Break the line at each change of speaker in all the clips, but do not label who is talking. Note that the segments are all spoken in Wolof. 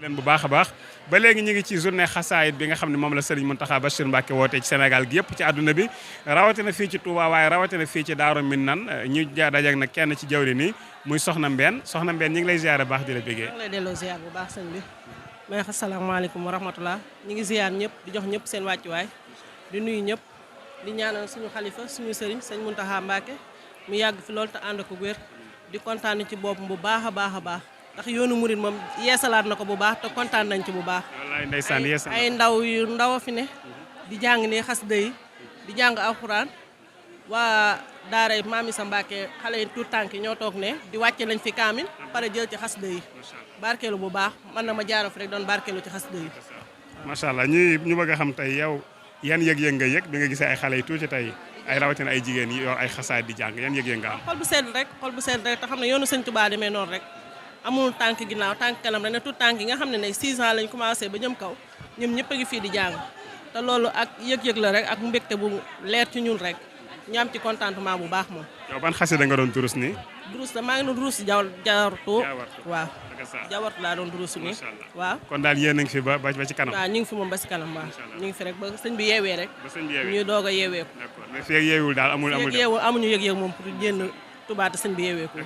leen bu baax a baax ba léegi ñu ngi ci journée xasaayit bi nga xam ne moom la Serigne Mountakha Bachir Mbacké woote ci Sénégal gi yëpp ci àdduna bi rawatina fii ci Touba waaye rawatina fii ci Daaru Minaan ñu dajeek nag kenn ci jawri nii muy Soxna Mbène Soxna Mbène ñu ngi lay ziare baax di la bégee.
maa ngi lay delloo ziar bu baax sëñ bi may wax asalaamaaleykum wa rahmatulah ñu ngi ziar ñëpp di jox ñëpp seen wàccuwaay di nuyu ñëpp di ñaanal suñu xalifa suñu sëriñ sëñ Mountakha Mbacké mu yàgg fi loolu te ànd ko wér di kontaan ci boppam bu baax a baax a baax ndax yoonu murit moom yeesalaat na ko bu baax te kontaan nañ ci bu baax.
wallaay ndeysaan yeesal
ay ndaw yu ndaw a fi ne di jàng ne xasida yi di jàng alxuraan waa daaray Maam Isa Mbacké xale yi tuut tànk yi ñoo toog ne di wàcce lañ fi kaamil pare jël ci xasida yi barkeelu bu baax man na ma jaaral fi rek doon barkeelu ci xasida yi.
macha allah ñu bëgg a xam tey yow yan yëg-yëg nga yëg bi nga gisee ay xale yi tuuti tey ay rawatina ay jigéen yi yor ay xasaay di jàng yan yëg-yëg nga am.
xol bu sedd rek te xam ne yoonu sëñ Tuubaa demee noonu rek amul tànk ginnaaw tànk kanam rek ne tout tànk yi nga xam ne ne 6 ans lañ commencé ba jëm kaw ñoom ñëpp a ngi fii di jàng te loolu ak yëg-yëg la rek ak mbégte bu leer ci ñun rek ñu am ci contentement bu baax moom.
yow ban xasida nga doon durus nii.
durus la maa ngi doon durus jawartu waaw jawartu laa doon durus nii waaw.
kon daal yéen a ngi fi ba ci kanam.
waaw ñu ngi fi moom ba ci kanam waaw ñu ngi fi rek ba sëñ bi yeewee rek. ñu doog a yeewee ko.
d'accord mais fii ak yeewul daal
amuñu yëg-yëg moom pour génn Touba te sëñ bi yeewee ko.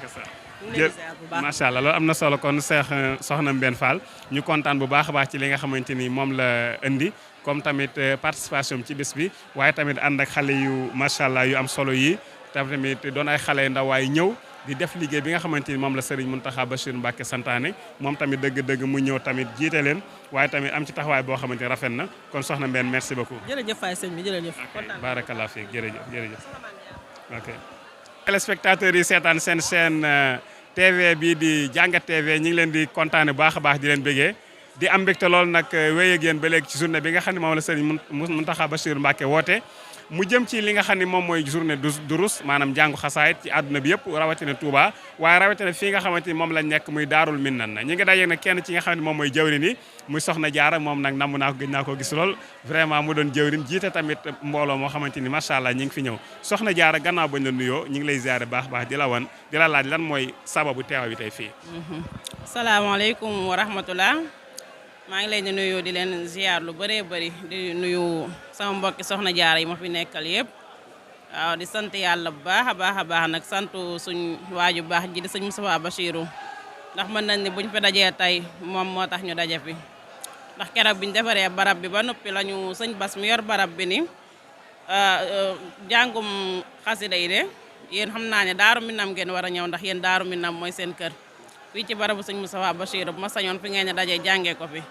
macha allah loolu am na solo kon Soxna Mbène Fall ñu kontaan bu baax a baax ci li nga xamante ni moom la indi comme tamit participation ci bés bi waaye tamit ànd ak xale yu macha allah yu am solo yi tamit doon ay xale yu ndaw waaye ñëw di def liggéey bi nga xamante ni moom la Serigne Mountakha Bachir Mbacké santaane moom tamit dëgg-dëgg mu ñëw tamit jiite leen waaye tamit am ci taxawaay boo xamante ni rafet na kon Soxna Mbène merci beaucoup.
jërëjëf Faye sëñ bi jërëjëf.
barakallah fiik jërëjëf ok. téléspectateurs yi seetaan seen chaîne TV bii di Jàngat TV ñu ngi leen di kontaane baax a baax di leen bëggee di am mbégte loolu nag wéy ak yéen ba léegi ci journée bi nga xam ne moom la Serigne Mountakha Bachir Mbacké woote mu jëm ci li nga xam ne moom mooy journée durus maanaam jàngu xasaayit ci àdduna bi yëpp rawatina Touba waaye rawatina fii nga xamante ni moom lañ nekk muy Daarul Minaan ñi ngi dajeeg nag kenn ci nga xam ne moom mooy jawrin yi muy Soxna Jaara moom nag namm naa ko gëj naa ko gis lool vraiment mu doon jawrin jiite tamit mbooloo moo xamante ni macha allah ñi ngi fi ñëw Soxna Jaara gannaaw bañ la nuyoo ñi ngi lay ziare baax baax di la laaj lan mooy sababu teewaay bi tey fii.
salaamaaleykum wa rahmatullah maa ngi leen di nuyu di leen ziar lu bëree bëri di nuyu sama mbokki Soxna Jaara yi ma fi nekkal yëpp waaw di sant yàlla bu baax a baax nag sant suñ waaju baax ji di sëñ Moustapha Bachirou ndax mën nañ ni buñ fi dajee tey moom moo tax ñu daje fi ndax keroog biñ defaree barab bi ba noppi la ñu sëñ Bas mi yor barab bi ni jàngum xasida yi de yéen xam naa ne Daaru Minam ngeen war a ñëw ndax yéen Daaru Minam mooy seen kër fii ci barabu sëñ Moustapha Bachirou bu ma sañoon fi ngeen dajee jàngee ko fi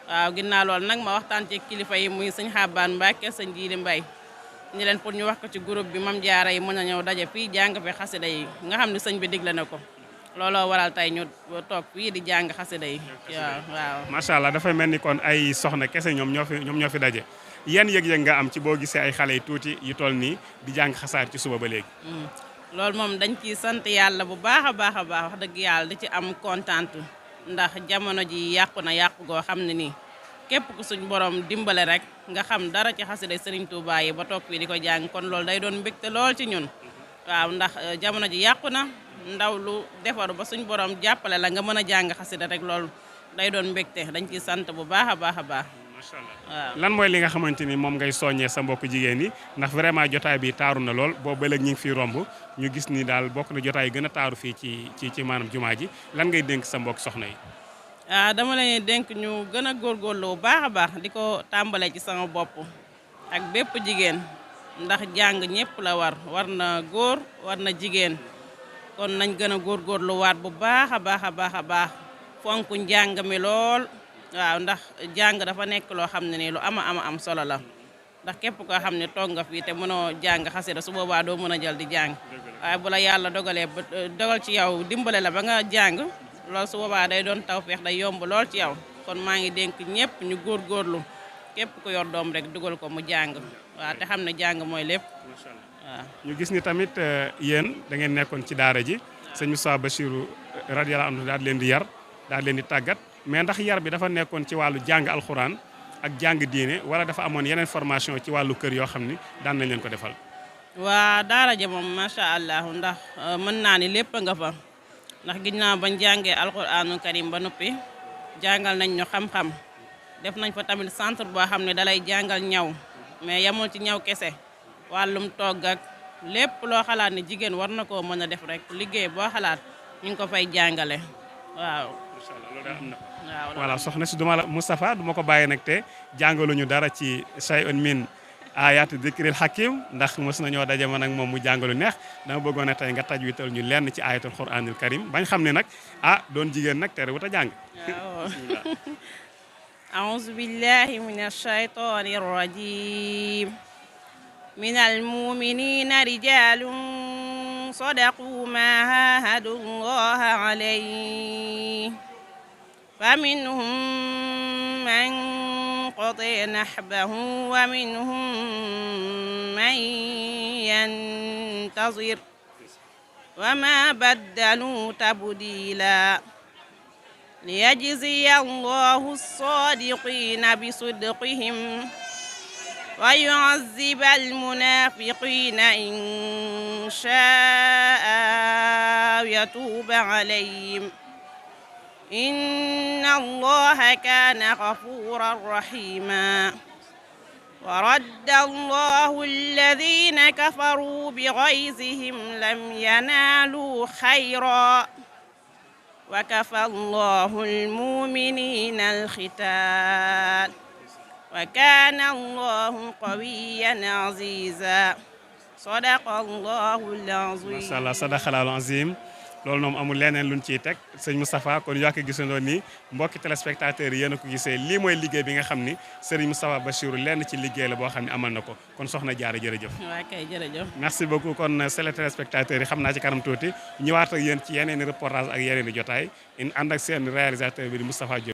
waaw ginnaaw loolu nag ma waxtaan ci kilifa yi muy sëñ Xaabaan Mbàkke sëñ Jiili Mbay ñu leen pour ñu wax ko ci groupe bi Mam Jaara yi mën a ñëw daje fii jàng fi xasida yi nga xam ne sëñ bi digle na ko looloo waral tey ñu toog fii di jàng xasida yi waaw
macha allah dafay mel ni kon ay soxna kese ñoom ñoo fi daje yan yëg-yëg nga am ci boo gisee ay xale yu tuuti yu toll nii di jàng xasaar ci suba ba léegi.
loolu moom dañ ciy sant yàlla bu baax a baax wax dëgg yàlla di ci am kontaan ndax jamono ji yàqu na yàqu goo xam ne nii képp ku suñ borom dimbale rek nga xam dara ci xasida Serigne Touba yi ba toog fii di ko jàng kon loolu day doon mbégte lool ci ñun waaw ndax jamono ji yàqu na ndaw lu defaru ba suñ borom jàppale la nga mën a jàng xasida rek loolu day doon mbégte dañ ciy sant bu baax a baax
macha allah lan mooy li nga xamante ni moom ngay soññee sa mbokk jigéen yi ndax vraiment jotaay bi taaru na lool boobu ba léegi ñu ngi fiy romb ñu gis ni daal bokk na jotaay yi gën a taaru fii ci maanaam jumaa ji lan ngay dénk sa mbokk soxna yi.
dama leen dénk ñu gën a góorgóorlu bu baax a baax di ko tàmbalee ci sama bopp ak bépp jigéen ndax jàng ñëpp la war na góor war na jigéen kon nañ gën a góorgóorlu waat bu baax a baax fonk njàng mi lool. waaw ndax jàng dafa nekk loo xam ne nii lu am solo la ndax képp koo xam ne toog nga fii te mënoo jàng xasida su boobaa doo mën a jël di jàng waaye bu la yàlla dogalee ba dogal ci yow dimbale la ba nga jàng loolu su boobaa day doon tawfeex day yomb lool ci yow kon maa ngi dénk ñëpp ñu góorgóorlu képp ku yor doom rek dugal ko mu jàng waaw te xam ne jàng mooy lépp waaw.
ñu gis ni tamit yéen da ngeen nekkoon ci daara ji sëñ Moustapha Bachirou radiyallahu anhu daal leen di yar daal leen di tàggat mais ndax yar bi dafa nekkoon ci wàllu jàng alxuraan ak jàng diine wala dafa amoon yeneen formation ci wàllu kër yoo xam ni daan nañ leen ko defal.
waa daara ja moom macha allah ndax mën naa ni lépp nga fa ndax ginnaaw bañ jàngee alxuraanu karim ba noppi jàngal nañ ñu xam-xam def nañ fa tamit centre boo xam ne dalay jàngal ñaw mais yamul ci ñaw kese wàllum togg ak lépp loo xalaat ne jigéen war na koo mën a def rek liggéey boo xalaat ñu ngi ko fay jàngale waaw.
incha allah loolu daal am na.
waaw
voilà soxna si duma la Moustapha duma ko bàyyi nag te jàngaluñu dara ci shay'un min ayati dikril hakim ndax mos nañoo daje man ak moom mu jàngalu neex dama bëggoon a tey nga tajwital ñu lenn ci ayatul quranil karim bañ xam ne nag doon jigéen nag tere wut a jàng.
waaw. أعوذ بالله من الشيطان الرجيم من المؤمنين رجال صدقوا ما عاهدوا الله عليه فمنهم من قضى نحبه ومنهم من ينتظر وما بدلوا تبديلا ليجزي الله الصادقين بصدقهم ويعذب المنافقين إن شاء يتوب عليهم إن الله كان غفورا رحيما ورد الله الذين كفروا بغيظهم لم ينالوا خيرا وكفى الله المؤمنين القتال وكان الله قويا عزيزا صدق الله العظيم.
macha allah sadaqallahul azim loolu moom amul leneen luñ ciy teg sëñ Moustapha kon yaa ko gisandoo nii mbokki téléspectateurs yi yéen a ko gisee lii mooy liggéey bi nga xam ni Serigne Moustapha Bassirou lenn ci liggéey la boo xam ne amal na ko kon soxna Diarra jërëjëf.
waaw kay jërëjëf.
merci beaucoup kon c'est les téléspectateurs yi xam naa ci kanam tuuti ñëwaat ak yéen ci yeneen i reportage ak yeneen i jotaay in ànd ak seen réalisateur bi di Moustapha Diop.